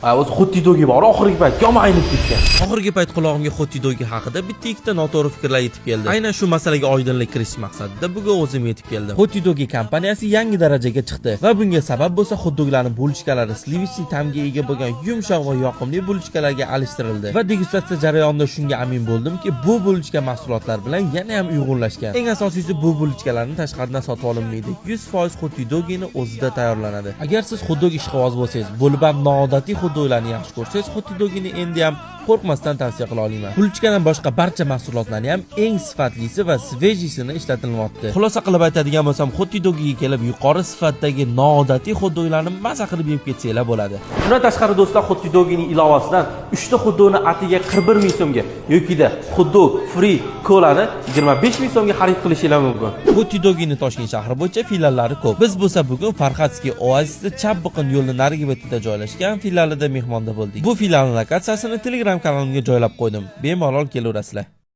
Ha, o'zi Hottidogi bor, oxirgi payt yomon aynib ketgan. Oxirgi payt qulog'imga Hottidogi haqida bitta ikkita noto'g'ri fikrlar yetib keldi. Aynan shu masalaga oydinlik kiritish maqsadida bugun o'zim yetib keldim. Hottidogi kompaniyasi yangi darajaga chiqdi va bunga sabab bo'lsa xotdoglarning булочка lari сливочный ta'mga ega bo'lgan yumshoq va yoqimli булочка larga alishtirildi. Va degustatsiya jarayonida shunga amin bo'ldimki, bu булочка mahsulotlar bilan yana ham uyg'unlashgan. Eng asosiysi, bu булочка larni tashqaridan sotib olinmaydi. 100% Hottidogini o'zida tayyorlanadi. Agar siz xotdog ishqibozi bo'lsangiz, bo'lib ham noodatiy xotdoglarni yaxshi ko'rsangiz, Hottidogini endi ham qo'rqmasdan tavsiya qila olaman. Булочка dan boshqa barcha mahsulotlarni ham eng sifatlisi va свежий sini ishlatilyapti. Xulosa qilib aytadigan bo'lsam, Hottidogiga kelib yuqori sifatdagi noodatiy xotdoglarni maza qilib yeb ketsanglar bo'ladi. Undan tashqari, do'stlar, Hottidogining ilovasidan 3 ta xotdogni atiga 41 ming so'mga yokida xotdog free kolani 25 ming so'mga xarid qilishinglar mumkin. Hottidogini Toshkent shahri bo'yicha filiallari ko'p. Biz bo'lsa bugun Farxadskiy oazisida, chap biqin yo'lni narigi betida joylashgan filialida mehmonda bo'ldik. Bu filialning lokatsiyasini Telegram kanalimga joylab qo'ydim. Bemalol kelaverasizlar.